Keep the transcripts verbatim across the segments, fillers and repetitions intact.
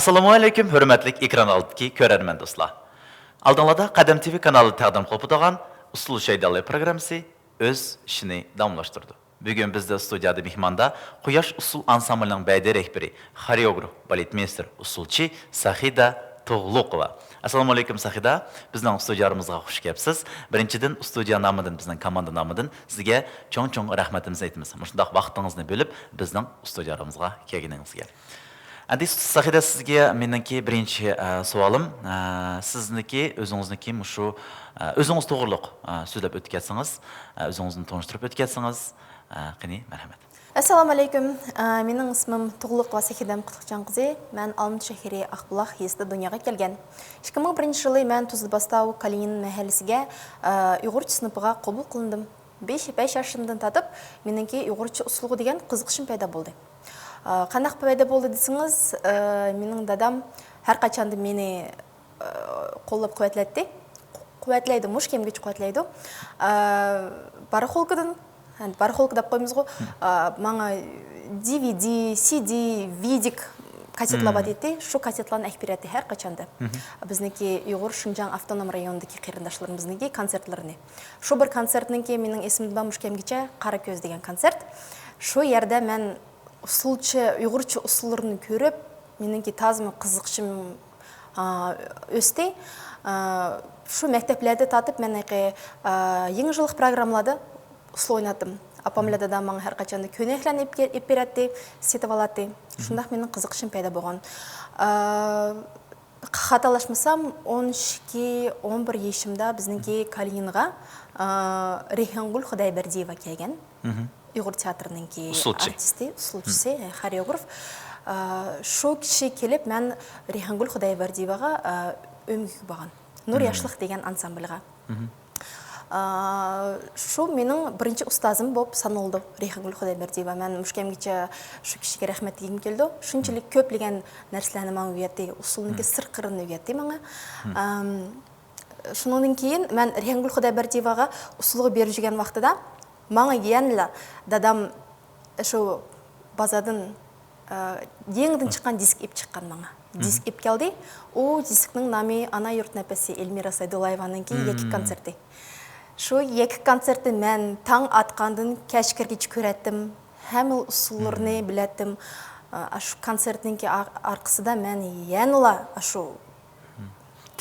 ئەسسالامۇ ئەلەيكۇم، ھۆرمەتلىك ئېكران ئالدىدىكى كۆرەرمەن دوستلار. ئالدىڭلاردا قەدەم تىۋى كانالى تەقدىم قىلىپ ئولتۇرغان ئۇسسۇل شەيداللىرى پروگراممىسى ئۆز ئىشىنى داۋاملاشتۇرىدۇ. بۈگۈن بىزدە ستۇدىيەدە مېھماندا قۇياش ئۇسسۇل ئانسامبىلىنىڭ بەدىئىي رەھبىرى، خورېئوگراف، بالېتمېيستېر، ئۇسسۇلچى ساخىدە تۇغلۇقوۋا. ئەسسالامۇ ئەلەيكۇم، ساخىدە. بىزنىڭ ستۇدىيەمىزغا خۇش كەپسىز. بىرىنچىدىن، ستۇدىيە نامىدىن، بىزنىڭ كوماندا نامىدىن سىزگە چوڭ-چوڭ رەھمىتىمىزنى ئېيتىمىز، مۇشۇنداق ۋاقتىڭىزنى بۆلۈپ، بىزنىڭ ستۇدىيە ئارىمىزغا كەلگىنىڭىزگە. ئەمدى ساخىدە، سىزگە مېنىڭكى بىرىنچى، ئە، سوئالىم، ئە، سىزنىڭكى، ئۆزىڭىزنىڭكى مۇشۇ، ئە، ئۆزىڭىز توغرۇلۇق، ئە، سۆزلەپ ئۆتۈپ كەتسىڭىز، ئە، ئۆزىڭىزنى تونۇشتۇرۇپ ئۆتۈپ كەتسىڭىز، ئە، قېنى، مەرھەمەت. ئەسسالامۇ ئەلەيكۇم. ئە، مېنىڭ ئىسمىم تۇغلۇقوۋا ساخىدەم قۇتلۇقجان قىزى. مەن ئالمىتا شەھىرى ئاقبۇلاق يېزىسىدا دۇنياغا كەلگەن. ئىككى مىڭ بىرىنچى يىلى مەن تۇزلۇباستاۋ كالىنىن مەھەللىسىگە، ئە، ئۇيغۇرچە سىنىپىغا قوبۇل قىلىندىم. بەش، بەش ياشىمدىن تارتىپ مېنىڭكى ئۇيغۇرچە ئۇسسۇلغا دېگەن قىزىقىشىم پەيدا بولدى. ئا، قانداق پەيدا بولدى دېسىڭىز، ئا، مېنىڭ دادام ھەر قاچاندا مېنى، ئا، قوللاپ قۇۋۋەتلەيتتى. قۇۋۋەتلەيدۇ، مۇشۇ كەمگىچە قۇۋۋەتلەيدۇ. ئا، باراخولكىدىن، ھە، باراخولكا دەپ قويىمىزغۇ، ئا، ماڭا دى ۋى دى، سى دى، ۋىدىك كاسسېتىلار بار ئىدى. شۇ كاسسېتىلارنى ئەكىپ بېرەتتى ھەر قاچاندا. بىزنىڭكى ئۇيغۇر شىنجاڭ ئاپتونوم رايونىدىكى قېرىنداشلىرىمىزنىڭكى كونسېرتلىرىنى. شۇ بىر كونسېرتنىڭكى مېنىڭ ئېسىمدە بار، مۇشۇ كەمگىچە، قارا كۆز دېگەن كونسېرت. شۇ يەردە مەن ئۇسسۇلچە، ئۇيغۇرچە ئۇسسۇللىرىنى كۆرۈپ، مېنىڭكى تازىمۇ قىزىقىشىم، ئا، ئۆستى. ئا، شۇ مەكتەپلەردە تارتىپ مەن ھېلىقى، ئا، يېڭى يىللىق پروگراممىلاردا ئۇسسۇل ئويناتتىم. ئاپام بىلەن دادام ماڭا ھەر قاچاندا كۆينەكلەرنى ئېلىپ كېلىپ بېرەتتى، سېتىۋالاتتى. شۇنداق مېنىڭ قىزىقىشىم پەيدا بولغان. ئا، خاتالاشمىسام، ئون ئىككى، ئون بىر يېشىمدا بىزنىڭكى كالىنىنغا، ئا، رەيھانگۈل خۇدايبەردىيېۋا كەلگەن. ئۇيغۇر تىياتىرىنىڭكى ئۇسسۇلچى. ئارتىستى، ئۇسسۇلچىسى، خورېئوگراف. ئا، شۇ كىشى كېلىپ، مەن رەيھانگۈل خۇدايبەردىيېۋاغا، ئا، ئۆمىكى بولغان. نۇر ياشلىق دېگەن ئانسامبىلغا. ئا، شۇ مېنىڭ بىرىنچى ئۇستازىم بولۇپ سانىلىدۇ، رەيھانگۈل خۇدايبەردىيېۋا. مەن مۇشۇ كەمگىچە شۇ كىشىگە رەھمەت دېگۈم كېلىدۇ. شۇنچىلىك كۆپلىگەن نەرسىلەرنى ماڭا ئۆگەتتى، ئۇسسۇلنىڭكى سىر قىرىنى ئۆگەتتى ماڭا. ئام، شۇنىڭدىن كېيىن مەن رەيھانگۈل خۇدايبەردىيېۋاغا ئۇسسۇلغا بېرىپ يۈرگەن ۋاقتىدا ماڭا يەنىلا دادام شۇ بازاردىن، ئە، يېڭىدىن چىققان دىسك ئېلىپ چىققان ماڭا. دىسك ئېلىپ كەلدى. ئۇ دىسكنىڭ نامى ئانا يۇرت نەپىسى، ئېلمىرا سايدۇللايېۋانىڭكى يەككە كونسېرتى. شۇ يەككە كونسېرتنى مەن تاڭ ئاتقاندىن كەچ كىرگىچە كۆرەتتىم. ھەممە ئۇسسۇللىرىنى بىلەتتىم. ئە، شۇ كونسېرتنىڭكى ئار-، ئارقىسىدا مەن يەنىلا شۇ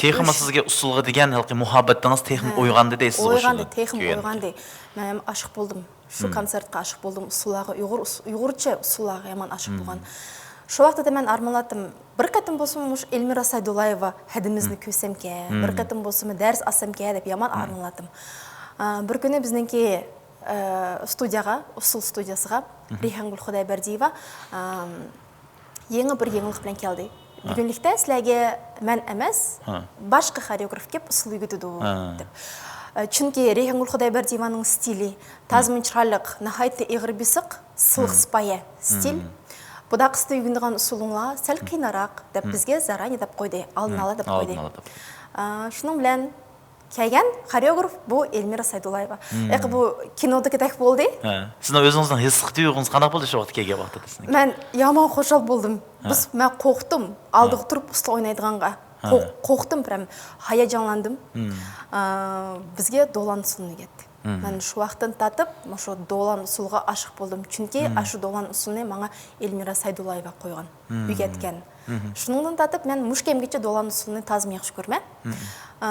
تېخىمۇ سىزگە ئۇسسۇلغا دېگەن ھېلىقى مۇھەببىتىڭىز تېخىمۇ ئويغاندى دەيسىز. ئويغاندى، تېخىمۇ ئويغاندى. مەن ھەم ئاشىق بولدۇم. شۇ كونسېرتقا ئاشىق بولدۇم، ئۇسسۇللارغا، ئۇيغۇر ئۇس-، ئۇيغۇرچە ئۇسسۇللارغا يامان ئاشىق بولغان. شۇ ۋاقتىدا مەن ئارمانلايتتىم. بىر قېتىم بولسىمۇ مۇشۇ ئېلمىرا سايدۇللايېۋا ھەدىمىزنى كۆرسەمكەن، بىر قېتىم بولسىمۇ دەرس ئالسامكەن دەپ يامان ئارمانلايتتىم. ئا، بىر كۈنى بىزنىڭكى، ئە، ستۇدىيەغا، ئۇسسۇل ستۇدىيەسىغە رەيھانگۈل خۇدايبەردىيېۋا، ئام، يېڭى بىر يېڭىلىق بىلەن كەلدى. بۈگۈنلۈكتە سىلەرگە مەن ئەمەس، باشقا خورېئوگراف كېلىپ ئۇسسۇل ئۆگىتىدۇ، دەپ. ئە، چۈنكى رەيھانگۈل خۇدايبەردىيېۋانىڭ ستىلى تازىمۇ چىرايلىق، ناھايىتى ئېغىر بېسىق، سىلىق سىپايە ستىل. بۇداقىستىدا ئۆگىنىدىغان ئۇسسۇلۇڭلار سەل قىيىنراق، دەپ بىزگە زارانيې دەپ قويدى، ئالدىن ئالا دەپ قويدى. ئالدىن ئالا دەپ. ئا، شۇنىڭ بىلەن كەلگەن خورېئوگراف بۇ ئېلمىرا سايدۇللايېۋا. ھېلىقى بۇ كىنودىكىدەك بولدى. ھە. سىزنىڭ ئۆزىڭىزنىڭ ھېس تۇيغۇڭىز قانداق بولدى شۇ ۋاقىتتا كەلگەن ۋاقتىدا سىزنىڭ؟ مەن يامان خۇشال بولدۇم. بىز، مەن قورقتۇم. ئالدىغا تۇرۇپ ئۇسسۇل ئوينايدىغانغا. قورق-، قورقتۇم، پرام ھاياجانلاندىم. ئا، بىزگە دولان ئۇسسۇلىنى ئۆگەتتى. مەن شۇ ۋاقىتتىن تارتىپ مۇشۇ دولان ئۇسسۇلىغا ئاشىق بولدۇم. چۈنكى ئاشۇ دولان ئۇسسۇلىنى ماڭا ئېلمىرا سايدۇللايېۋا قويغان، ئۆگەتكەن. شۇنىڭدىن تارتىپ مەن مۇشۇ كەمگىچە دولان ئۇسسۇلىنى تازىمۇ ياخشى كۆرىمەن. ئا،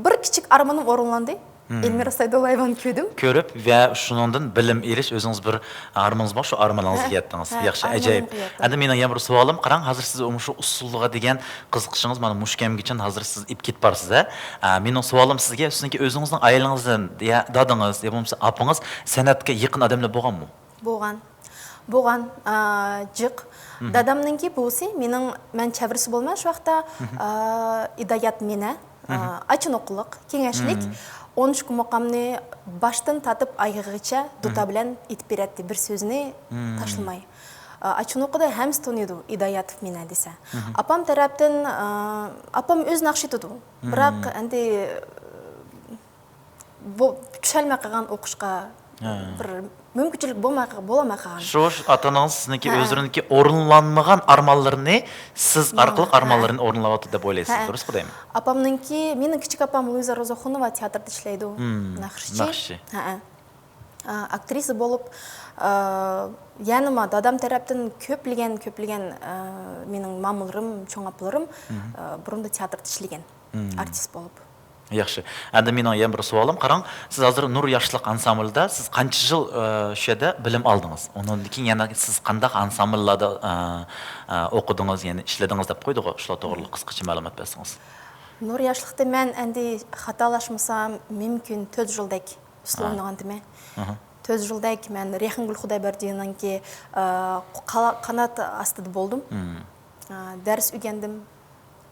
بىر كىچىك ئارمىنىم ئورۇنلاندى. ئېلمىرا سايدۇللايېۋانى كۆردۈم. كۆرۈپ ۋە شۇنىڭدىن بىلىم ئېلىش، ئۆزىڭىز بىر ئارمىنىڭىز بار، شۇ ئارمىنىڭىزغا يەتتىڭىز. ياخشى، ئاجايىپ. ئەمدى مېنىڭ يەنە بىر سوئالىم، قاراڭ، ھازىر سىز مۇشۇ ئۇسسۇلغا دېگەن قىزىقىشىڭىز مانا مۇشۇ كەمگىچە ھازىر سىز ئېلىپ كېتىپ بارسىز، ھە؟ ئا، مېنىڭ سوئالىم سىزگە، سىزنىڭكى ئۆزىڭىزنىڭ ئائىلىڭىزدىن يا دادىڭىز يا بولمىسا ئاپىڭىز سەنئەتكە يېقىن ئادەملەر بولغانمۇ؟ بولغان. بولغان، ئا، جىق. دادامنىڭكى بوۋىسى مېنىڭ، مەن چەۋرىسى بولىمەن شۇ ۋاقىتتا، ئا، ھىدايەت مىنە، ئا، ئاچىنوقلۇق، كېڭەشلىك. ئون ئىككى مۇقامنى باشتىن تارتىپ ئايىغىغىچە دۇتا بىلەن ئېيتىپ بېرەتتى، بىر سۆزنى تاشلىماي. ئا، ئاچىنوقىدا ھەممىسى تونۇيدۇ، ھىدايەت مىنە دېسە. ئاپام تەرەپتىن، ئا، ئاپام ئۆزى ناخشا ئېيتىدۇ. بىراق ئەمدى بۇ چۈشەلمەي قالغان ئوقۇشقا بىر مۇمكىنچىلىك بولماي، بولالماي قالغان. شۇ، شۇ ئاتا-ئانىڭىز سىزنىڭكى ھە. ئۆزلىرىنىڭكى ئورۇنلانمىغان ئارمانلىرىنى سىز ماڭا، ئارقىلىق ھە. ئارمانلىرىنى ئورۇنلاۋاتىدۇ دەپ ئويلايسىز، ھە. دۇرۇس قىلدىم؟ ئاپامنىڭكى، مېنىڭ كىچىك ئاپام لۇيزا روزاخۇنوۋا تېئاتىردا ئىشلەيدۇ. مم. ناخشىچى. ناخشىچى. ھە. ئاكترىسا بولۇپ، ئە، يەنىمۇ دادام تەرەپتىن كۆپلىگەن، كۆپلىگەن، ئە، مېنىڭ مامىلىرىم، چوڭ ئاپىلىرىم، مم. ئە، بۇرۇندا تېئاتىردا ئىشلىگەن، مم. ئارتىس بولۇپ. ياخشى. ئەمدى مېنىڭ يەنە بىر سوئالىم، قاراڭ، سىز ھازىر نۇر ياشلىق ئانسامبلىدا سىز قانچە يىل، ئە، شۇ يەردە بىلىم ئالدىڭىز؟ ئۇنىڭدىن كېيىن يەنە سىز قانداق ئانسامبللاردا، ئە، ئە، ئوقۇدىڭىز، يەنى ئىشلىدىڭىز دەپ قويدىغۇ، شۇلار توغرىلىق قىسقىچە مەلۇمات بەرسىڭىز. نۇر ياشلىقتا مەن ئەمدى خاتالاشمىسام، مۇمكىن تۆت يىلدەك ئۇسسۇل ھە. ئوينىغانتىمەن. ئاھا. تۆت يىلدەك مەن رەيھانگۈل خۇدايبەردىينىڭكى، ئە، قا-، قانات ئاستىدا بولدۇم. مم. ئە، دەرس ئۆگەندىم.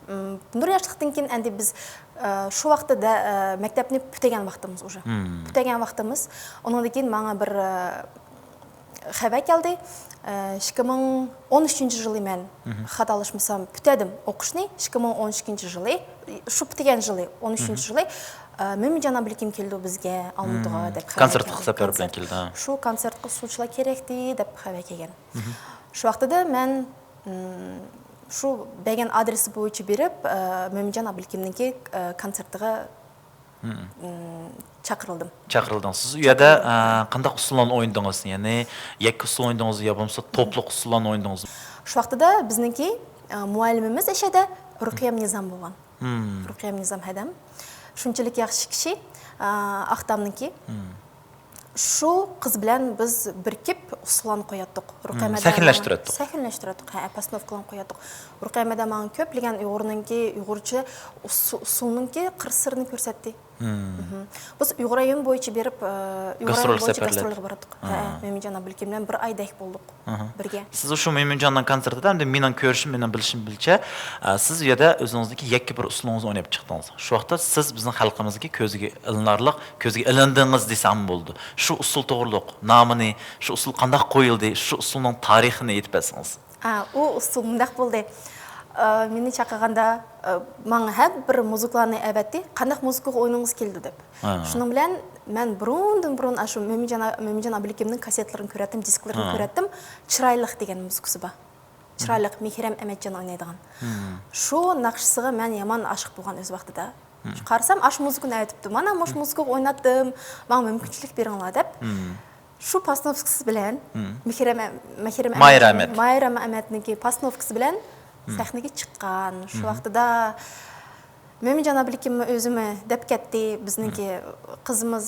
مم، نۇر ياشلىقتىن كېيىن ئەمدى بىز، ئە، شۇ ۋاقىتتا دە-، ئە، مەكتەپنى پۈتتۈرگەن ۋاقتىمىز ئۇژە. مم. پۈتتۈرگەن ۋاقتىمىز. ئۇنىڭدىن كېيىن ماڭا بىر، ئە، خەۋەر كەلدى. ئە، ئىككى مىڭ ئون ئۈچىنچى يىلى مەن، مم. خاتالاشمىسام، پۈتتۈردۈم ئوقۇشنى. ئىككى مىڭ ئون ئىككىنچى يىلى، شۇ پۈتتۈرگەن يىلى، ئون ئۈچىنچى مم. يىلى، ئە، مۆمىنجان ئابلىكىم كېلىدۇ بىزگە، ئالمۇتىغا، مم. دەپ خەۋەر كونسېرتلىق كەلدى. سەپەر بىلەن كونسېرت. كېلدى، ھە. شۇ كونسېرتقا ئۇسسۇلچىلار كېرەكتى، دەپ خەۋەر كەلگەن. مم. شۇ ۋاقتىدا مەن، مم، شۇ بەرگەن ئادرېسى بويىچە بېرىپ، ئە، مۆمىنجان ئابلىكىمنىڭكى، ئە، كونسېرتىغا مم. مم، چاقىرىلدىم. چاقىرىلدىڭىز. سىز ئۇ يەردە، ئە، قانداق ئۇسسۇللارنى ئوينىدىڭىز؟ يەنى يەككە ئۇسسۇل ئوينىدىڭىزمۇ يا بولمىسا توپلۇق ئۇسسۇللارنى ئوينىدىڭىزمۇ؟ شۇ ۋاقتىدا بىزنىڭكى، ئە، مۇئەللىمىمىز ئەشەدە رۇقىيەم نىزام بولغان. مم. رۇقىيەم نىزام ھەدەم. شۇنچىلىك ياخشى كىشى، ئە، ئاقتامنىڭكى. مم. شۇ قىز بىلەن بىز بىرىكىپ ئۇسسۇللارنى قوياتتۇق. رۇقىيەم مم. ھەدەم سەھنىلەشتۈرەتتۇق. سەھنىلەشتۈرەتتۇق، ھە، پاسنوفكىلارنى قوياتتۇق. رۇقىيەم ھەدەم ماڭا كۆپلىگەن ئۇيغۇرنىڭكى، ئۇيغۇرچە ئۇسسۇ-، ئۇسسۇلنىڭكى قىر سىرىنى كۆرسەتتى. مم. مم. بىز ئۇيغۇر رايونى بويىچە بېرىپ، ئە، ئۇيغۇر رايونى بويىچە گاسترول سەپەرلەر. گاسترولغا باراتتۇق. ھە، ھە. مۆمىنجان ئابلىكىم بىلەن بىر ئايدەك بولدۇق ھە. بىرگە. سىز شۇ مۆمىنجاننىڭ كونسېرتىدا، ئەمدى مېنىڭ كۆرۈشۈم، مېنىڭ بىلىشىم بىلىچە، ئە، سىز ئۇ يەردە ئۆزىڭىزنىڭكى يەككە بىر ئۇسسۇلىڭىزنى ئويناپ چىقتىڭىز. شۇ ۋاقىتتا سىز بىزنىڭ خەلقىمىزدىكى كۆزگە ئىلىنارلىق، كۆزگە ئىلىندىڭىز دېسەممۇ بولىدۇ. شۇ ئۇسسۇل توغرۇلۇق نامىنى، شۇ ئۇسسۇل قانداق قويۇلدى، شۇ ئۇسسۇلنىڭ تارىخىنى ئېيتىپ بەرسىڭىز. ئا، ئۇ ئۇسسۇل مۇنداق بولدى. ئا، مېنى چاقىرغاندا، ئا، ماڭا ھەر بىر مۇزىكىلارنى ئەۋەتتى، قانداق مۇزىكىغا ئوينىغۇڭىز كېلىدۇ دەپ. ھە. شۇنىڭ بىلەن مەن بۇرۇندىن بۇرۇن ئاشۇ مۆمىنجان، مۆمىنجان ئابلىكىمنىڭ كاسسېتىلىرىنى كۆرەتتىم، دىسكلىرىنى ھە. كۆرەتتىم. چىرايلىق دېگەن مۇزىكىسى بار. چىرايلىق، مېھرەم ئەمەتجان ئوينايدىغان. مم. شۇ ناخشىسىغا مەن يامان ئاشىق بولغان ئۆز ۋاقتىدا. مم. قارىسام، ئاشۇ مۇزىكىنى ئەۋەتىپتۇ. مانا مۇشۇ مۇزىكىغا ئويناتتىم، ماڭا مۇمكىنچىلىك بېرىڭلار دەپ. مم. شۇ پاسنوفكىسى بىلەن، مم. مېھرەم ئە-، مېھرەم ماھىر ئەمەت، ئەمەت. ماھىر ئەمەتنىڭكى پاسنوفكىسى بىلەن مم. سەھنىگە چىققان. شۇ مم. ۋاقتىدا مۆمىنجان ئابلىكىممۇ ئۆزىمۇ دەپ كەتتى، بىزنىڭكى مم. قىزىمىز،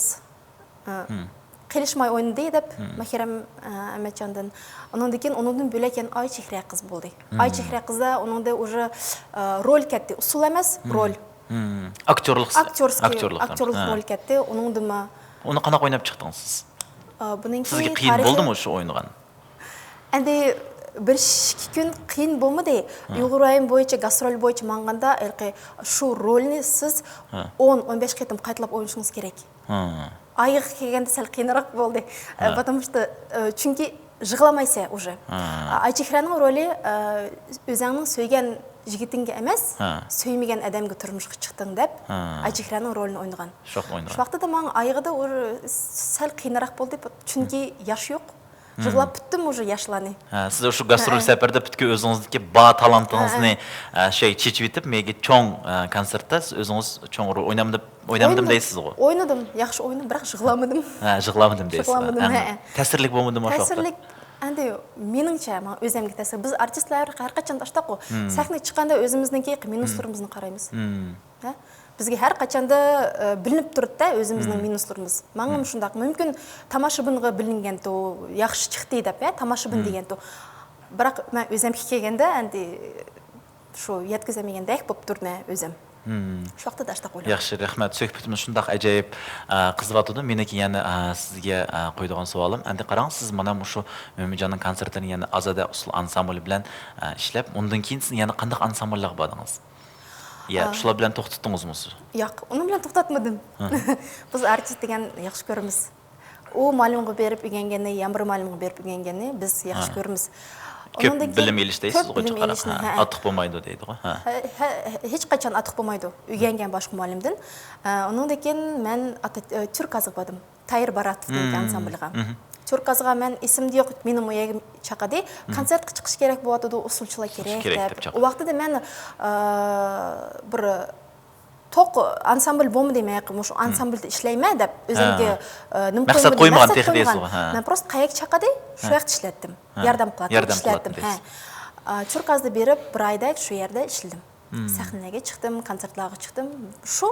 ئە، مم. قېلىشماي ئوينىدى دەپ مم. ماھىرەم، ئە، ئەمەتجاندىن. ئۇنىڭدىن كېيىن ئۇنىڭدىن بۆلەك يەنە ئايچېھرە قىز بولدى. مم. ئايچېھرە قىزدا ئۇنىڭدا ئۇژې، ئە، رول كەتتى. ئۇسسۇل ئەمەس، مم. رول. مم. ئاكتيورلۇق. ئاكتيورسكىي، ئاكتيورلۇق، ئاكتيورلۇق ھە. رول كەتتى. ئۇنىڭدىمۇ. ئۇنى قانداق ئويناپ چىقتىڭىز سىز؟ ئا، بۇنىڭكى سىزگە قىيىن تارىخى بولدىمۇ شۇ ئوينىغان؟ ئەمدى بىر ئىككى كۈن قىيىن بولمىدى. ھە. ئۇيغۇر رايونى بويىچە، گاسترول بويىچە ماڭغاندا، ھېلىقى شۇ رولنى سىز ھە. ئون، ئون بەش قېتىم قايتىلاپ ئوينىشىڭىز كېرەك. ھە. ئايىغىغا كەلگەندە سەل قىيىنراق بولدى. ھە. ئە، باتامشتا، ئە، چۈنكى يىغلىمايسەن ئۇژې. ھە. ئايچېھرەنىڭ رولى، ئە، ئۆزەڭنىڭ سۆيگەن يىگىتىڭگە ئەمەس، ھە. سۆيمىگەن ئادەمگە تۇرمۇشقا چىقتىڭ دەپ، ھە. ئايچېھرەنىڭ رولىنى ئوينىغان. شۇ ۋاقىت ئوينىغان. شۇ ۋاقتىدا ماڭا ئايىغىدا ئۇ سەل قىيىنراق بولدى، چۈنكى ھە. ياش يوق. ھە. يىغلاپ پۈتتۈم ئۇژې ياشلارنى. ھە، سىز شۇ گاسترول ھە. سەپەردە پۈتكۈل ئۆزىڭىزدىكى بار تالانتىڭىزنى، ھە. ئە، شەي چېچىۋېتىپ، مېگە چوڭ، ئە، كونسېرتتا سىز ئۆزىڭىز چوڭ رول ئوينامدىم، ئوينامدىم ئوينىدىم. دەيسىزغۇ؟ ئوينىدىم، ياخشى ئوينىدىم، بىراق يىغلامىدىم. ھە، يىغلامىدىم دەيسىز. يىغلامىدىم، ھە. ھە. تەسىرلىك بولمىدىمۇ شۇ ۋاقىتتا؟ تەسىرلىك، ئەمدى مېنىڭچە، ماڭا ئۆزۈمگە تەسىر. بىز ئارتىستلار ھەر قاچان ئاشتاققۇ. مم. سەھنىگە چىققاندا ئۆزىمىزنىڭكى مم. مىنۇسلىرىمىزنى قارايمىز. مم. ھە؟ بىزگە ھەر قاچاندا، ئە، بىلىنىپ تۇرىدۇ-دە ئۆزىمىزنىڭ مم. مىنۇسلىرىمىز. ماڭىمۇ مم. شۇنداق. مۇمكىن، تاماشىبىنغا بىلىنگەنتۇ، ياخشى چىقتى دەپ، ھە، تاماشىبىن مم. دېگەنتۇ. بىراق مەن ئۆزۈمگە كەلگەندە، ئەمدى شۇ يەتكۈزەلمىگەندەك بولۇپ تۇردۇم ئۆزۈم. مم. شۇ ۋاقىتتا ئاشتاق ئويلاپ. ياخشى، رەھمەت. سۆھبىتىمىز شۇنداق ئەجايىپ، ئە، قىزىۋاتىدۇ. مېنىڭكى يەنە، ئە، سىزگە، ئە، قويىدىغان سوئالىم، ئەمدى قاراڭ، سىز مانا مۇشۇ مۆمىنجاننىڭ كونسېرتلىرىنى يەنە ئازادە ئۇسسۇل ئانسامبىلى بىلەن، ئە، ئىشلەپ، ئۇندىن كېيىن سىز يەنە قانداق ئانسامبىللارغا باردىڭىز؟ يا، ئا. شۇلار بىلەن توختىتىڭىزمۇ سىز؟ ياق، ئۇنىڭ بىلەن توختاتمىدىم. ھە. بىز ئارتىس دېگەن ياخشى كۆرىمىز. ئۇ مۇئەللىمگە بېرىپ ئۆگەنگەننى، يەنە بىر مۇئەللىمگە بېرىپ ئۆگەنگەننى بىز ياخشى ھە. كۆرىمىز. كۆپ ئۇنىڭدىن كېيىن بىلىم ئېلىش دەيسىز كۆپ غۇ بىلىم چىقىرىپ. ئېلىشنى، ھە. ھە، ھە. ئارتۇق بولمايدۇ دەيدىغۇ. ھە. ھە، ھە، ھېچقاچان ئارتۇق بولمايدۇ. ئۆگەنگەن باشقا مۇئەللىمدىن. ئە، ئۇنىڭدىن كېيىن مەن ئاتا-، ئە، تۈرك ئازىغا باردىم. تاھىر باراتوفنىڭ مم. ئانسامبلىغا. مم. تۈركازغا مەن ئېسىمدە يوق، مېنىمۇ يەگە چاقىدى. كونسېرتقا چىقىش كېرەك بولۇۋاتىدۇ، ئۇسسۇلچىلار كېرەك دەپ. ئۇ ۋاقتىدا مەن، ئە، بىر توق ئانسامبىل بولمىدى، مەن مۇشۇ ئانسامبىلدا ئىشلەيمەن دەپ ئۆزۈمگە، ئە، نېمە مەقسەت قويمىدىم، قويمىغان مەقسەت تېخى قويمىغان. دەيسىزغۇ، ھە. مەن پروستا قەيەرگە چاقىدى، شۇ ھە. ۋاقىتتا ئىشلەتتىم. ھە. ياردەم قىلاتتىم، ياردەم ئىشلەتتىم. قىلاتتىم ھە. دەيسىز. ئە، تۈركازدا بېرىپ، بىر ئايدەك شۇ يەردە ئىشلىدىم. سەھنىلەرگە چىقتىم، كونسېرتلارغا چىقتىم. شۇ،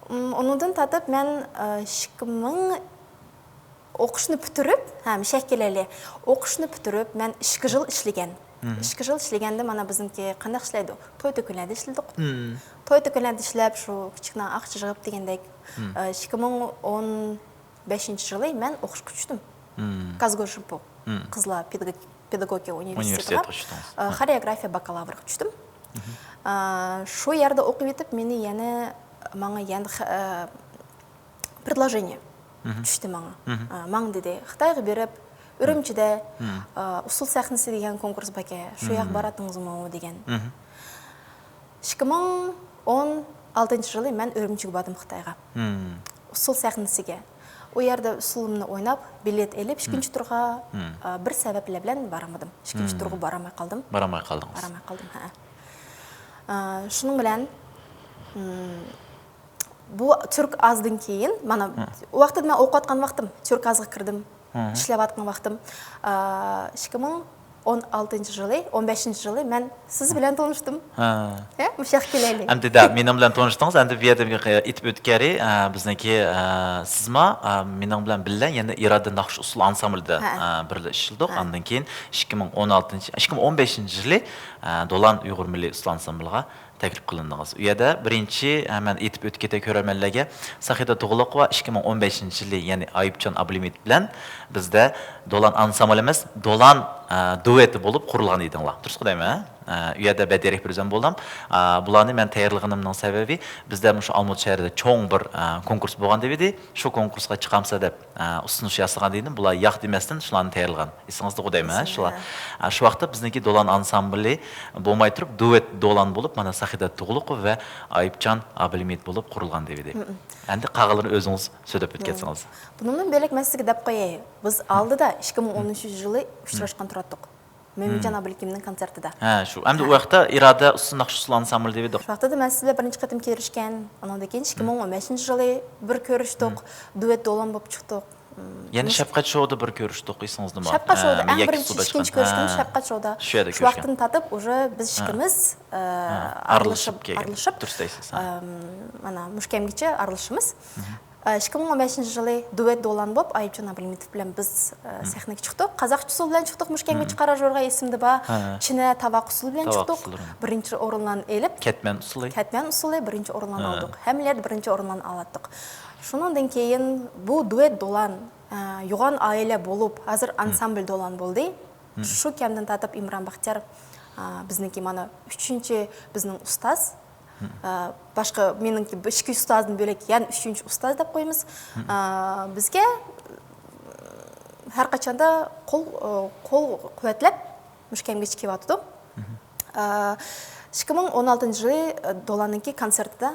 ئۇم، ئۇنىڭدىن تارتىپ مەن، ئە، ئىككى مىڭ ئوقۇشنى پۈتتۈرۈپ، ھە، مۇشۇ يەرگە كېلەيلى. ئوقۇشنى پۈتتۈرۈپ، مەن ئىككى يىل ئىشلىگەن. ئىككى يىل ئىشلىگەندە، مانا، بىزنىڭكى قانداق ئىشلەيدۇ؟ توي تۆكۈنلەردە ئىشلىدۇق. توي تۆكۈنلەردە ئىشلەپ، شۇ كىچىكنىڭ ئاقچا يىغىپ دېگەندەك، ئە، ئىككى مىڭ ئون بەشىنچى يىلى مەن ئوقۇشقا چۈشتۈم. كازگوشىنپو، قىزلار پېداگوگ-، پېداگوگىكا ئۇنىۋېرسىتېتىغا، ئۇنىۋېرسىتېتقا چۈشتىڭىز. ئە، خورېئوگرافىيە باكالاۋرغا چۈشتۈم. ئە، شۇ يەردە ئوقۇۋېتىپ، مېنى يەنە، ماڭا يەنە خ-، ئە، پرېدلوژېنىيە چۈشتى ماڭا. ئە، ماڭ دېدى، خىتايغا بېرىپ، ئۈرۈمچىدە، ئە، ئۇسسۇل سەھنىسى دېگەن كونكۇرس باركەن، شۇ ياققا باراتتىڭىزمۇ دېگەن. ئىككى مىڭ ئون ئالتىنچى يىلى مەن ئۈرۈمچىگە باردىم خىتايغا. ئۇسسۇل سەھنىسىگە. ئۇ يەردە ئۇسسۇلۇمنى ئويناپ، بېلەت ئېلىپ، ئىككىنچى تۇرغا، ئە، بىر سەۋەبلەر بىلەن بارالمىدىم. ئىككىنچى تۇرغا بارالماي قالدىم. بارالماي قالدىڭىز. بارالماي قالدىم، ھە. ئە، شۇنىڭ بىلەن، ئىم، بۇ تۈركازدىن كېيىن، مانا، ئۇ ۋاقىتتا مەن ئوقۇۋاتقان ۋاقتىم، تۈركازغا كىردىم، ئىشلەۋاتقان ۋاقتىم. ئە، ئىككى مىڭ ئون ئالتىنچى يىلى، ئون بەشىنچى يىلى مەن سىز بىلەن تونۇشتۇم. ھە، مۇشۇ ياققا كېلەيلى. ئەمدى دە، مېنىڭ بىلەن تونۇشتىڭىز، ئەمدى بۇ يەردە ئېيتىپ ئۆتكەرى، ئە، بىزنىڭكى، ئە، سىزما، ئە، مېنىڭ بىلەن بىللە يەنە ئىرادە ناخشا ئۇسسۇل ئانسامبلىدا، ھە. ئە، بىرلە ئىشلىدۇق. ھە. ئاندىن كېيىن ئىككى مىڭ ئون ئالتىنچى، ئىككى مىڭ ئون بەشىنچى يىلى، ئە، دولان ئۇيغۇر مىللىي ئۇسسۇل ئانسامبلىغا تەكلىپ قىلىندىڭىز. ئۇ يەردە بىرىنچى، ھە، مەن ئېيتىپ ئۆتۈپ كېتەي كۆرەرمەنلەرگە، ساخىدە تۇغلۇقوۋا ئىككى مىڭ ئون بەشىنچى يىلى، يەنى ئايۇپجان ئابلىمىت بىلەن بىزدە دولان ئانسامبلى ئەمەس، دولان، ئە، دۇۋېتى بولۇپ قۇرۇلغان ئىدىڭلار. دۇرۇسقۇ دەيمەن، ھە؟ ئە، ئۇ يەردە بەدىرەك بىرزەم بولدۇم. ئە، بۇلارنى مەن تەييارلىغىنىمنىڭ سەۋەبى، بىزدە مۇشۇ ئالمۇتا شەھىرىدە چوڭ بىر، ئە، كونكۇرس بولغان دېۋىدى. شۇ كونكۇرسقا چىقامسىلەر دەپ، ئە، ئۇستىنىش ياسىغان دېدىم. بۇلار ياق دېمەستىن شۇلارنى تەييارلىغان. ئېسىڭىزدىغۇ دەيمەن، ھە، شۇلار. ئە، شۇ ۋاقىتتا بىزنىڭكى دولان ئانسامبلى بولماي تۇرۇپ، دۇۋېت دولان بولۇپ، مانا، ساخىدە تۇغلۇقوۋا ۋە ئايۇپجان ئابلىمىت بولۇپ قۇرۇلغان دېۋىدى. ئەمدى قالغانلىرىنى ئۆزىڭىز سۆزلەپ ئۆتكەنسىڭىز. بۇنىڭدىن بۆلەك مەن سىزگە دەپ قوياي. بىز ئالدىدا ئىككى مىڭ ئونىنچى يىلى ئۇچراشقان تۇراتتۇق. مۆمىنجان ئابلىكىمنىڭ كونسېرتىدا. ھە، شۇ. ئەمدى ئۇ ھە. ۋاقىتتا ئىرادە ئۇسسۇل ناخشا ئۇسسۇل ئانسامبلى دېۋىدۇق. شۇ ۋاقتىدا مەن سىز بىلەن بىرىنچى قېتىم كۆرۈشكەن. ئۇنىڭدىن كېيىن ئىككى مىڭ ئون بەشىنچى يىلى بىر كۆرۈشتۇق. دۇۋېت دولان بولۇپ چىقتۇق. يەنە مۇش- شەپقەت شودا بىر كۆرۈشتۇق، ئېسىڭىزدىمۇ؟ شەپقەت شودا، ھە، ئەڭ بىرىنچى، ئىككىنچى كۆرۈشكىنىمىز ھە. شەپقەت شودا. شۇ يەردە شۇ كۆرۈشكەن. ۋاقىتتىن تارتىپ ئۇژې بىز ھە. ئىككىمىز، ئە، ھە. ئارىلىشىپ ئارىلىشىپ، كەلگەن. ئارىلىشىپ، دۇرۇس دەيسىز، ھە. ئەم، مانا مۇشۇ كەمگىچە ئارىلىشىمىز. ئە، ئىككى مىڭ ئون بەشىنچى يىلى دۇۋېت دولان بولۇپ، ئايۇپجان ئابلىمىتوف بىلەن بىز، ئە، سەھنىگە چىقتۇق. قازاقچە ئۇسسۇل بىلەن چىقتۇق، مۇشۇ كەمگىچە قارا ژورغا ئېسىمدە بار. ھە. چىنە تاۋاق ئۇسسۇلى بىلەن تاۋاق چىقتۇق. ئۇسسۇلى. بىرىنچى ئورۇنلارنى ئېلىپ، كەتمەن ئۇسسۇلى. كەتمەن ئۇسسۇلى بىرىنچى ئورۇنلارنى ھە. ئالدۇق. ھەممە يەردە بىرىنچى ئورۇنلارنى ئالاتتۇق. شۇنىڭدىن كېيىن بۇ دۇۋېت دولان، ئە، يوغان ئائىلە بولۇپ، ھازىر ئانسامبل دولان بولدى. شۇ كەمدىن تارتىپ ئىمران بەختىيار، ئە، بىزنىڭكى مانا ئۈچىنچى بىزنىڭ ئۇستاز. ئە، باشقا مېنىڭكى بۇ ئىككى ئۇستازدىن بۆلەك يەنە ئۈچىنچى ئۇستاز دەپ قويىمىز. ئە، بىزگە ھەر قاچاندا قول، قول قۇۋۋەتلەپ مۇشۇ كەمگىچە كېلىۋاتىدۇ. ئە، ئىككى مىڭ ئون ئالتىنچى يىلى، ئە، دولاننىڭكى كونسېرتىدا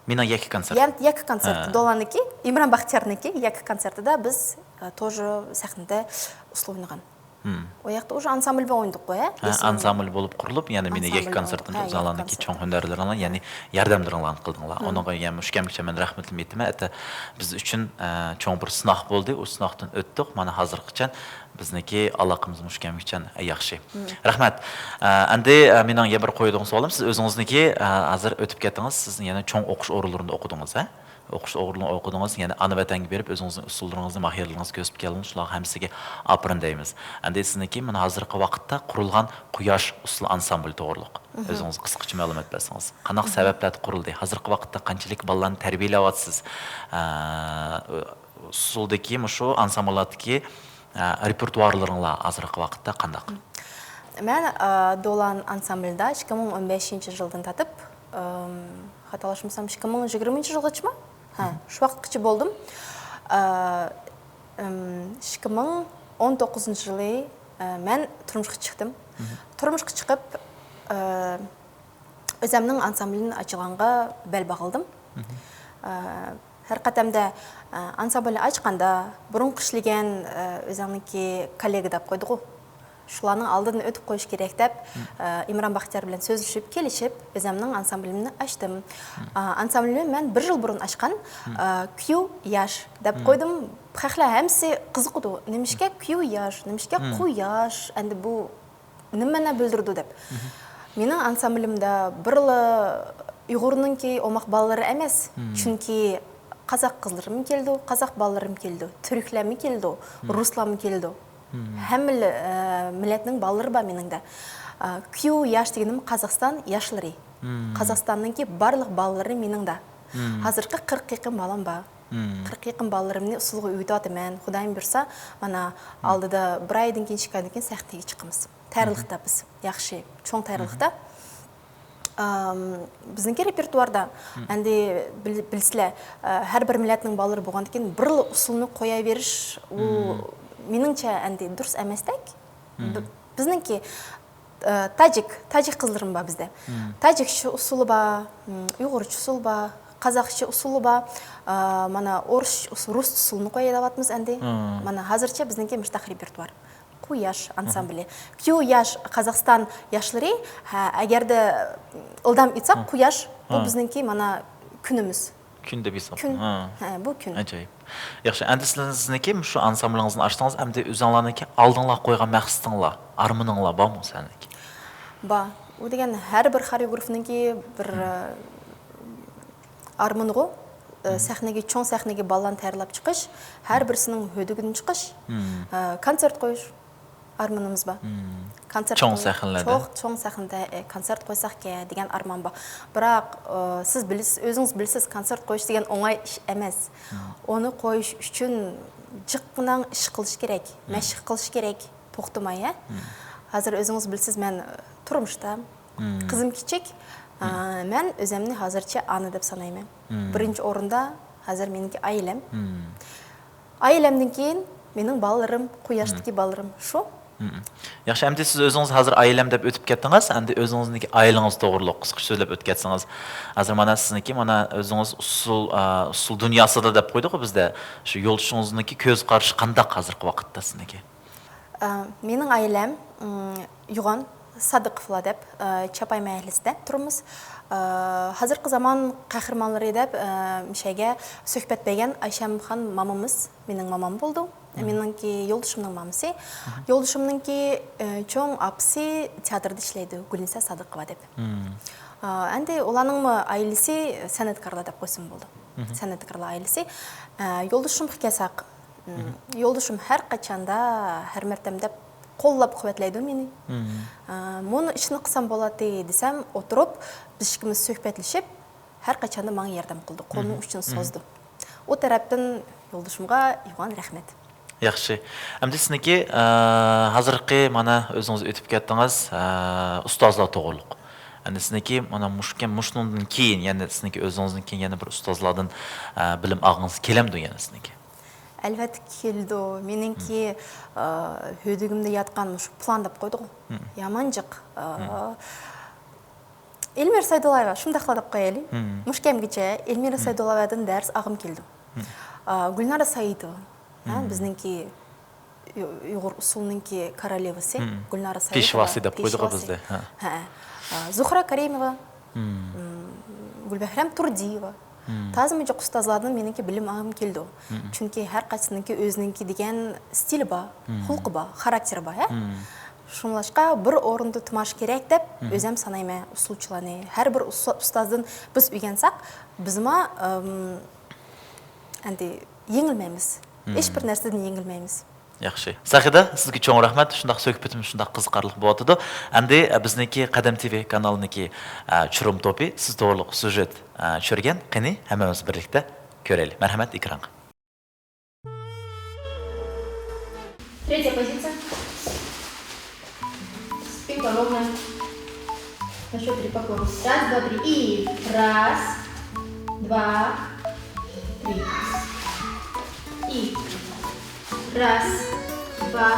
مېنىڭ يەككە كونسېرت. يەنە يەككە كونسېرت. ھە. دولاننىڭكى، ئىمران بەختىيارنىڭكى يەككە كونسېرتىدا بىز، ئە، توجو سەھنىدە ئۇسسۇل ئوينىغان. ئۇ ياقتا ئۇژې ئانسامبل بىلەن ئوينىدۇق قوي، ھە؟ ھە، ئانسامبل بولۇپ قۇرۇلۇپ، يەنە مېنىڭ يەككە كونسېرتىمدا ئۆزۈڭلارنىڭكى چوڭ ھۈنەرلىرىڭلار، يەنى ياردەملىرىڭلارنى قىلدىڭلار. ئۇنىڭغا يەنە مۇشۇ كەمگىچە مەن رەھمىتىمنى ئېيتىمەن. ئەتە بىز ئۈچۈن، ئە، چوڭ بىر سىناق بولدى. ئۇ سىناقتىن ئۆتتۇق. مانا ھازىرغىچە بىزنىڭكى ئالاقىمىز مۇشۇ كەمگىچە ياخشى. رەھمەت. ئە، ئەمدى، ئە، مېنىڭ يەنە بىر قويىدىغان سوئالىم، سىز ئۆزىڭىزنىڭكى، ئە، ھازىر ئۆتۈپ كەتتىڭىز، سىز يەنە چوڭ ئوقۇش ئورۇنلىرىندا ئوقۇدىڭىز، ھە؟ ئوقۇش ئورنىنى ئوقۇدىڭىز، يەنە ئانا ۋەتەنگە بېرىپ ئۆزىڭىزنىڭ ئۇسسۇللىرىڭىزنى، ماھىرلىرىڭىزنى كۆرسىتىپ كەلدىڭىز، شۇلارغا ھەممىسىگە ئاپىرىن دەيمىز. ئەمدى سىزنىڭكى مانا ھازىرقى ۋاقىتتا قۇرۇلغان قۇياش ئۇسسۇل ئانسامبلى توغرۇلۇق ئۆزىڭىز قىسقىچە مەلۇمات بەرسىڭىز. قانداق سەۋەبلەردە قۇرۇلدى؟ ھازىرقى ۋاقىتتا قانچىلىك بالىلارنى تەربىيەلەۋاتىسىز؟ ئە، ئۇسسۇلدىكى مۇشۇ ئانسامبللاردىكى، ئە، رېپېرتۇئارلىرىڭلار ھازىرقى ۋاقىتتا قانداق؟ مەن، ئە، دولان ئانسامبلىدا ئىككى مىڭ ئون بەشىنچى يىلدىن تارتىپ، ئىم، خاتالاشمىسام، ئىككى مىڭ يىگىرمىنچى يىلغىچىمۇ؟ ھە، شۇ ۋاقىتقىچە بولدۇم. ئە، ئىم، ئىككى مىڭ ئون توققۇزىنچى يىلى، ئە، مەن تۇرمۇشقا چىقتىم. تۇرمۇشقا چىقىپ، ئە، ئۆزەمنىڭ ئانسامبلىنى ئاچىدىغانغا بەل باغلىدىم. ئە، ھەر قېتىمدا، ئە، ئانسامبىلنى ئاچقاندا، بۇرۇنقى ئىشلىگەن، ئە، ئۆزۈڭنىڭكى كوللېگا دەپ قويدىغۇ، شۇلارنىڭ ئالدىدىن ئۆتۈپ قويۇش كېرەك دەپ، ئە، ئىمران باختىيار بىلەن سۆزلىشىپ، كېلىشىپ، ئۆزۈمنىڭ ئانسامبىلىمنى ئاچتىم. ئە، ئانسامبىلىمنى مەن بىر يىل بۇرۇن ئاچقان، ئە، كيۇ ياش دەپ قويدۇم. خەقلەر ھەممىسى قىزىقىدۇ، نېمىشقا كيۇ ياش، نېمىشقا قۇياش، ئەندى بۇ نېمە مەنە بىلدۈرىدۇ دەپ. مېنىڭ ئانسامبىلىمدا بىرلا ئۇيغۇرنىڭكى ئوماق بالىلىرى ئەمەس، چۈنكى قازاق قىزلىرىمۇ كېلىدۇ، قازاق بالىلىرىمۇ كېلىدۇ، تۈركلەرمۇ كېلىدۇ، رۇسلارمۇ كېلىدۇ. ھەممە، ئە، مىللەتنىڭ بالىلىرى بار مېنىڭدە. ئە، كيۇ ياش دېگىنىم قازاقستان ياشلىرى. قازاقستاننىڭكى بارلىق بالىلىرى مېنىڭدە. ھازىرقى قىرىققا يېقىن بالام بار. قىرىققا يېقىن بالىلىرىمنى ئۇسسۇلغا ئۆگىتىۋاتىمەن. خۇدايىم بۇيرۇسا، مانا، ئالدىدا بىر ئايدىن كېيىن، ئىككى ئايدىن كېيىن سەھنىگە چىقىمىز. تەييارلىقتا بىز. ياخشى، چوڭ تەييارلىقتا. ئەم، بىزنىڭكى رېپېرتۇاردا، ئەمدى بىل-، بىلىسىلەر، ئە، ھەر بىر مىللەتنىڭ بالىلىرى بولغاندىكىن بىرلا ئۇسسۇلنى قوياۋېرىش، ئۇ مېنىڭچە ئەمدى دۇرۇس ئەمەستەك. بى-، بىزنىڭكى، ئە، تاجىك، تاجىك قىزلىرىمۇ بار بىزدە. تاجىكچە ئۇسسۇلى بار، ئۇيغۇرچە ئۇسسۇلى بار، قازاقچە ئۇسسۇلى بار، ئە، مانا ئورۇس ئۇس-، رۇس ئۇسسۇلىنى قويۇۋاتىمىز ئەمدى. مانا ھازىرچە بىزنىڭكى مۇشۇنداق رېپېرتۇار. قۇياش ئانسامبىلى. كيۇ ياش، قازاقستان ياشلىرى، ھە، ئەگەردە ئىلدام ئېيتساق، قۇياش، بۇ بىزنىڭكى مانا كۈنىمىز. كۈن دەپ ھېساب. كۈن. ھە، بۇ كۈن. ئاجايىپ. ياخشى، ئەمدى سىزنىڭكى مۇشۇ ئانسامبىلىڭىزنى ئاچتىڭىز، ئەمدى ئۆزۈڭلارنىڭكى ئالدىڭلار قويغان مەقسىتىڭلار، ئارمىنىڭلار بارمۇ سىلەرنىڭكى؟ بار. ئۇ دېگەن ھەر بىر خورېئوگرافنىڭكى بىر، ئارمىنىغۇ، ئە، سەھنىگە، چوڭ سەھنىگە بالىلارنى تەييارلاپ چىقىش، ھەر بىرسىنىڭ ھۆدۈگىدىن چىقىش، ئە، كونسېرت قويۇش ئارمىنىمىز بار. كونسېرت چوڭ قوي-، سەھنىلەردە؟ چوڭ، چوڭ سەھنىدە، ئە، كونسېرت قويساقكەن دېگەن ئارمان بار. بىراق، ئە، سىز بىلىسىز، ئۆزىڭىز بىلىسىز، كونسېرت قويۇش دېگەن ئوڭاي ئىش ئەمەس. ئۇنى قويۇش ئۈچۈن جىققىنە ئىش قىلىش كېرەك، مەشىق قىلىش كېرەك، توختىماي، ھە؟ ھازىر ئۆزىڭىز بىلىسىز، مەن، ئە، تۇرمۇشتا، قىزىم كىچىك. ئە، مەن ئۆزۈمنى ھازىرچە ئانا دەپ سانايمەن. بىرىنچى ئورۇندا ھازىر مېنىڭكى ئائىلەم. ئائىلەمدىن كېيىن مېنىڭ بالىلىرىم، قۇياشتىكى بالىلىرىم شۇ. ياخشى، ئەمدى سىز ئۆزىڭىز ھازىر ئائىلەم دەپ ئۆتۈپ كەتتىڭىز، ئەمدى ئۆزىڭىزنىڭكى ئائىلىڭىز توغرۇلۇق قىسقىچە سۆزلەپ ئۆتۈپ كەتسىڭىز. ھازىر مانا سىزنىڭكى مانا ئۆزىڭىز ئۇسسۇل، ئە، ئۇسسۇل دۇنياسىدا دەپ قويدۇققۇ بىزدە. شۇ يولدىشىڭىزنىڭكى كۆز قارىشى قانداق ھازىرقى ۋاقىتتا سىزنىڭكى؟ ئە، مېنىڭ ئائىلەم، ئىم، يوغان سادىقوفلار دەپ، ئە، چاپاي مەھەللىسىدە تۇرىمىز. ئە، ھازىرقى زامان قەھرىمانلىرى دەپ، ئە، مۇشەگە سۆھبەت بەرگەن ئايشەمخان مامىمىز مېنىڭ مامام بولىدۇ. مېنىڭكى يولدىشىمنىڭ مامىسى. يولدىشىمنىڭكى، ئە، چوڭ ئاپىسى تىياتىردا ئىشلەيدۇ، گۈلنىسا سادىقوۋا دەپ. ئە، ئەمدى ئۇلارنىڭمۇ ئائىلىسى سەنئەتكارلار دەپ قويسام بولىدۇ. سەنئەتكارلار ئائىلىسى. ئە، يولدىشىمغا كەلسەك، يولدىشىم ھەر قاچاندا، ھەر مەرتەمدە قوللاپ قۇۋۋەتلەيدۇ مېنى. ئە، مۇنۇ ئىشنى قىلسام بولاتتى دېسەم، ئولتۇرۇپ، بىز ئىككىمىز سۆھبەتلىشىپ، ھەر قاچاندا ماڭا ياردەم قىلىدۇ، قولىنىڭ ئۇچىنى سوزىدۇ. ئۇ تەرەپتىن يولدىشىمغا يوغان رەھمەت. ياخشى. ئەمدى سىزنىڭكى، ئە، ھازىرقى مانا ئۆزىڭىز ئۆتۈپ كەتتىڭىز، ئە، ئۇستازلار توغرۇلۇق. ئەمدى سىزنىڭكى مانا مۇشۇ-، مۇشۇنىڭدىن كېيىن، يەنە سىزنىڭكى ئۆزىڭىزدىن كېيىن يەنە بىر ئۇستازلاردىن، ئە، بىلىم ئالغىڭىز كېلەمدۇ يەنە سىزنىڭكى؟ ئەلۋەتتە كېلىدۇ. مېنىڭكى، ئە، ھۆدۈگۈمدە ياتقان مۇشۇ پىلان دەپ قويدۇقغۇ. يامانجىق، ئە، ئېلمىرا سەيدۇللايېۋا، شۇنداقلا دەپ قويايلى. مۇشۇ كەمگىچە ئېلمىرا سەيدۇللايېۋادىن دەرس ئالغۇم كېلىدۇ. ئا، گۈلنارە سەئىدوۋا، ھە، بىزنىڭكى ئۇ-، ئۇيغۇر ئۇسسۇلىنىڭكى كورولېۋىسى گۈلنارە سەئىدوۋا. پېشۋاسى دەپ قويدۇق پېشۋاسى. بىزدە. ھە. ھە. ئا، زۇھرا كەرىموۋا، گۈلبەھرەم تۇردىيېۋا. تازا مۇجۇق ئۇستازلاردىن مېنىڭكى بىلىم ئالغۇم كېلىدۇ. چۈنكى ھەر قايسىسىنىڭكى ئۆزىنىڭكى دېگەن ستىلى بار، خۇلقى بار، خاراكتېرى بار، ھە. شۇڭلاشقا بىر ئورۇندا تۇماش كېرەك دەپ ئۆزۈم سانايمەن ئۇسسۇلچىلارنى. ھەر بىر ئۇسسۇ-، ئۇستازدىن بىز ئۆگەنسەك، بىزمۇ، ئىم، ئەمدى يېڭىلمەيمىز. ھېچبىر نەرسىدىن يېڭىلمەيمىز. ياخشى. سەخىدە، سىزگە چوڭ رەھمەت. شۇنداق سۆھبىتىمىز شۇنداق قىزىقارلىق بولۇۋاتىدۇ. ئەمدى، ئە، بىزنىڭكى قەدەم تىۋى كانالىنىڭكى، ئە، چۇرۇم توپى سىز توغرۇلۇق سيۇژېت، ئە، چۈشۈرگەن. قېنى، ھەممىمىز بىرلىكتە كۆرەيلى. مەرھەمەت، ئېكرانغا. Третья позиция. Спинка ровная. На счёт три поклон. Раз, два, три. И раз, два, три. И раз, два,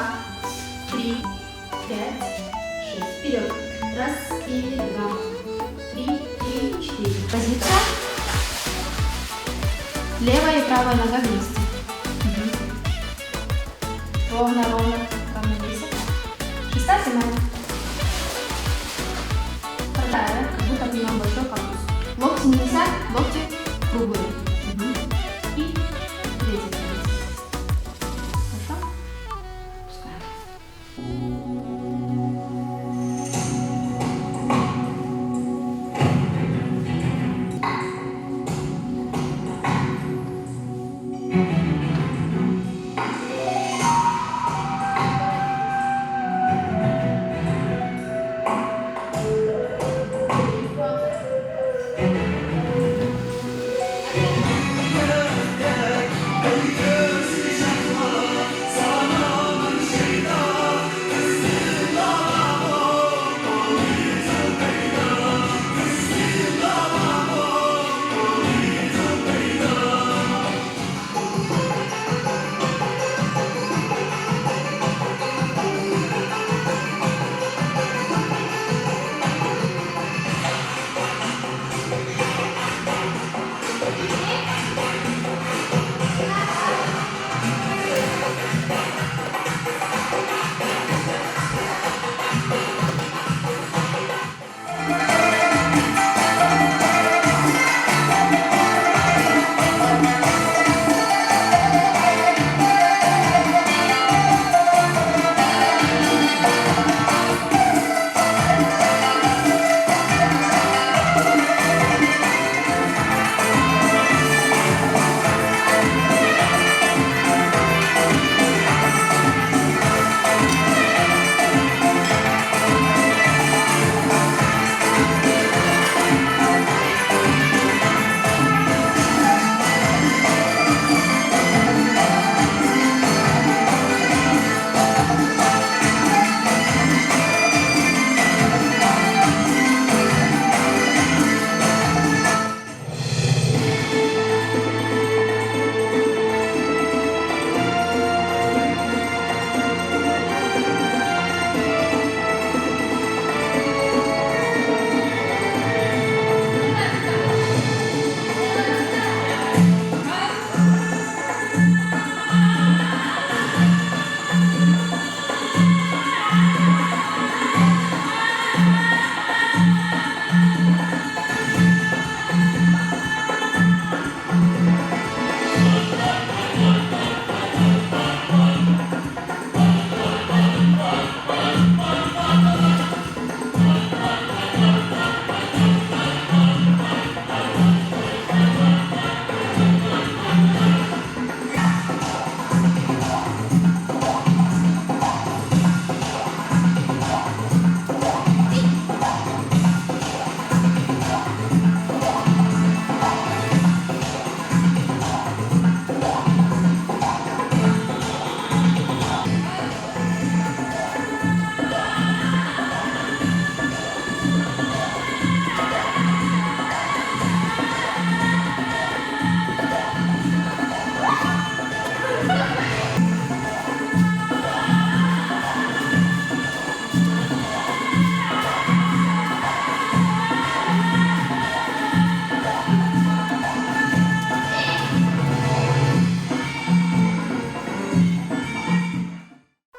три, пять, шесть. Вперёд. Раз, и два, три, и четыре. Позиция. Левая и правая нога вместе. Мгм. Ровно, ровно, равновесие. Шестая прямая. Вторая, как будто бы у нас большой корпус. Локти не висят, локти круглые. Мгм. И третья. Хорошо? Пускай.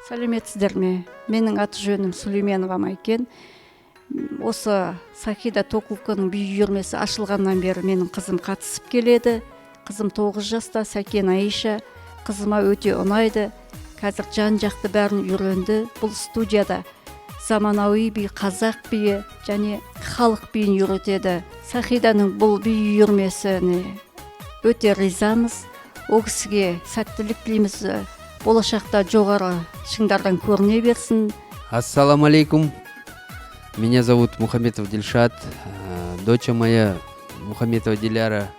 سەلامەتسىلەرمۇ؟ مېنىڭ ئاتا جۆنۈم سۇلەيمانوۋا ئىكەن. ئوسا ساخىدا توكلۇكىنىڭ بىر يۈرمىسى ئاچىلغاندىن بېرى مېنىڭ قىزىم قاتنىشىپ كېلىدۇ. قىزىم توغۇز جاستا، سەكىنە ئايشە. قىزىما ئۆتە ئۇنايدۇ. ھازىر جان جاقتا بارىنى ئۆگەندى. بۇ ستۇدىيەدە زاماناۋى بىر قازاق بىيى، يەنى خەلق بىيىنى يۈرۈتىدۇ. ساخىدانىڭ بۇ بىر يۈرمىسىنى ئۆتە رىزامىز. ئۇ كىشىگە سەتتىلىك تىلەيمىز. بولىشاقتا جوغارا شىڭداردىن كۆرۈنۈۋەرسۇن. Ассаламу алейкум. Меня зовут Мухаметов Дильшат. Э, доча моя, Мухаметова Диляра,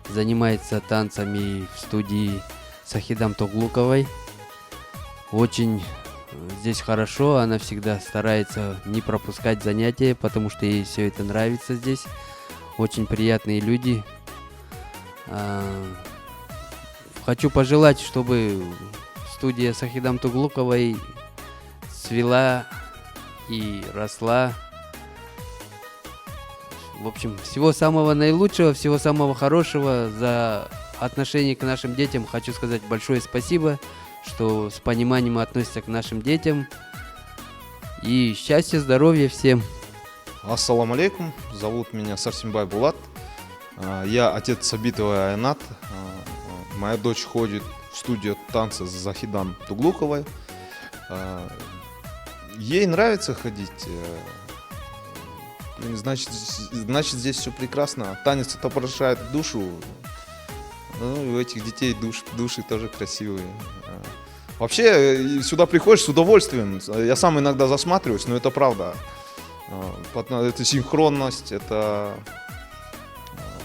занимается танцами в студии Сахидам Туглуковой. Очень, э, здесь хорошо, она всегда старается не пропускать занятия, потому что ей все это нравится здесь. Очень приятные люди. А, хочу пожелать, чтобы студия Сахидам Туглуковой цвела и росла. В общем, всего самого наилучшего, всего самого хорошего за отношении к нашим детям хочу сказать большое спасибо, что с пониманием относятся к нашим детям. И счастья, здоровья всем. Ассаламу алейкум, зовут меня Сарсимбай Булат. А, я отец Сабитовой Айнат. А, а, моя дочь ходит в студию танца с Захидан Туглуковой. А, ей нравится ходить. Э, блин, значит, з-, значит, здесь все прекрасно. Танец отображает душу. Ну, и у этих детей душ-, души тоже красивые. А, вообще, э, и сюда приходишь с удовольствием. Я сам иногда засматриваюсь, но это правда. А, потом это синхронность, это, а,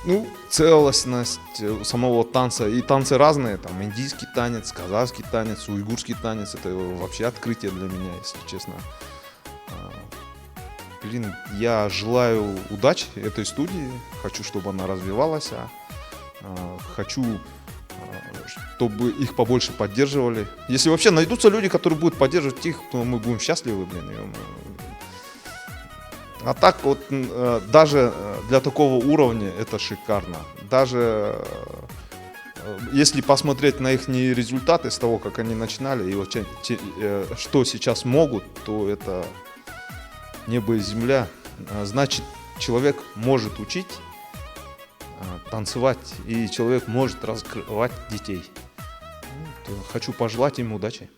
ну, целостность, э, самого танца. И танцы разные, там индийский танец, казахский танец, уйгурский танец. Это вообще открытие для меня, если честно. А, блин, я желаю удачи этой студии. Хочу, чтобы она развивалась. А, а, хочу, а, чтобы их побольше поддерживали. Если вообще найдутся люди, которые будут поддерживать их, то мы будем счастливы, блин. И, м, а так вот, м, э, даже, э, для такого уровня это шикарно. Даже, э, если посмотреть на их результаты с того, как они начинали, и вот че-, че-, э, что сейчас могут, то это небо и земля. А, значит, человек может учить, а, танцевать, и человек может раскрывать детей. Ну, то хочу пожелать им удачи.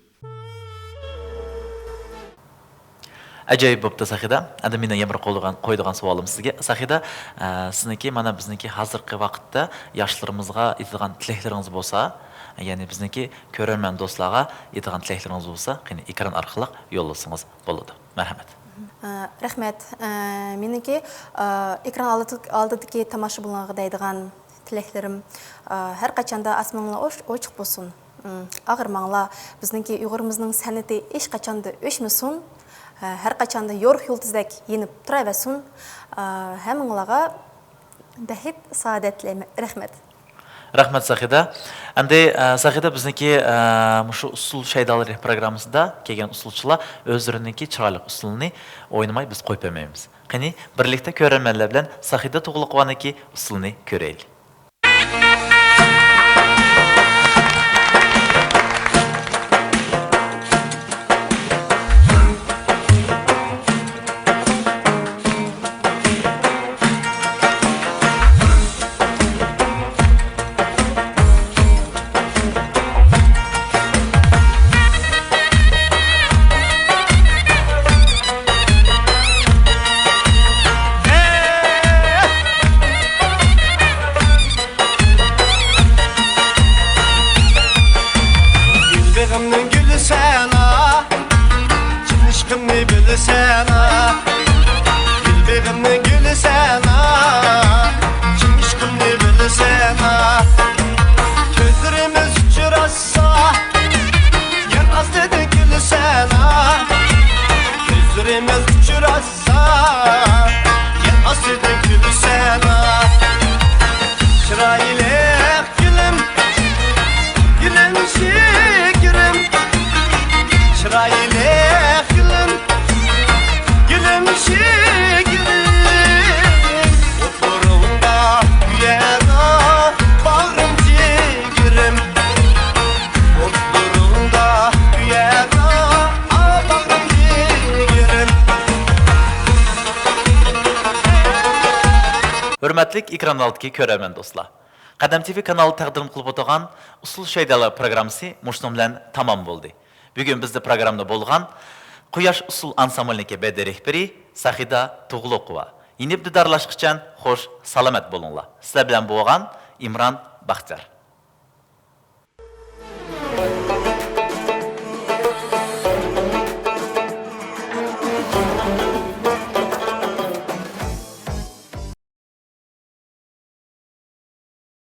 ئەجايىپ بوپتۇ، ساخىدا. ئەمدى مېنىڭ يەنە بىر قويىدىغان، قويىدىغان سوئالىم سىزگە. ساخىدا، ئە، سىزنىڭكى مانا بىزنىڭكى ھازىرقى ۋاقىتتا ياشلىرىمىزغا ئېيتىدىغان تىلەكلىرىڭىز بولسا، يەنى بىزنىڭكى كۆرەرمەن دوستلارغا ئېيتىدىغان تىلەكلىرىڭىز بولسا، قېنى ئېكران ئارقىلىق يوللىسىڭىز بولىدۇ. مەرھەمەت. ئە، رەھمەت. ئە، مېنىڭكى، ئە، ئېكران ئالدىدىكى، ئالدىدىكى تاماشىبىنلارغا دەيدىغان تىلەكلىرىم، ئە، ھەر قاچاندا ئاسمىنىڭلار ئوچ-، ئوچۇق بولسۇن. ئاغرىماڭلار، بىزنىڭكى ئۇيغۇرىمىزنىڭ سەنئىتى ھېچقاچاندا ئۆچمىسۇن، ھەر قاچاندا يورۇق يۇلتۇزدەك يېنىپ تۇراۋەرسۇن. ھەممىڭلارغا بەخت، سائادەت تىلەيمەن. رەھمەت. رەھمەت، ساخىدا. ئەمدى، ئە، ساخىدا بىزنىڭكى، ئە، مۇشۇ ئۇسسۇل شەيدالىرى پروگراممىسىدا كەلگەن ئۇسسۇلچىلار ئۆزلىرىنىڭكى چىرايلىق ئۇسسۇلىنى ئوينىماي بىز قويۇپ بەرمەيمىز. قېنى، بىرلىكتە كۆرەرمەنلەر بىلەن ساخىدا تۇغلۇقوۋانىڭكى ئۇسسۇلىنى كۆرەيلى. گۈل بېغىمنىڭ گۈلى سەن، ئا، چىن ئىشقىمنى بىلىسەن، ئا. گۈل بېغىمنىڭ گۈلى سەن، ئا، چىن ئىشقىمنى بىلىسەن، ئا. كۆزلىرىمىز ئۇچراشسا، يەر ئاستىدىن كۈلىسەن، ئا. كۆزلىرىمىز ئۇچراشسا، يەر ئاستىدىن كۈلىسەن، ئا. چىرايلىق گۈلۈم، گۈلۈم شېكىرىم، چىرايلىق گۈلۈم، گۈلۈم شېكىرىم. ئوتلىرىڭدا كۆيەدۇ باغرىم، جىگىرىم. ئوتلىرىڭدا كۆيەدۇ باغرىم، جىگىرىم. ھۆرمەتلىك ئېكران ئالدىدىكى كۆرەرمەن دوستلار، قەدەم تىۋى كانالى تەقدىم قىلىپ ئولتۇرغان ئۇسسۇل شەيدالار پروگراممىسى مۇشۇنىڭ بىلەن تامام بولدى. بۈگۈن بىزدە پروگراممىدا بولغان قۇياش ئۇسسۇل ئانسامبىلىنىڭكى بەدىئىي رەھبىرى ساخىدا تۇغلۇقوۋا. يېنىپ دىدارلاشقىچە خوش سالامەت بولۇڭلار. سىلەر بىلەن بولغان ئىمران باختىيار.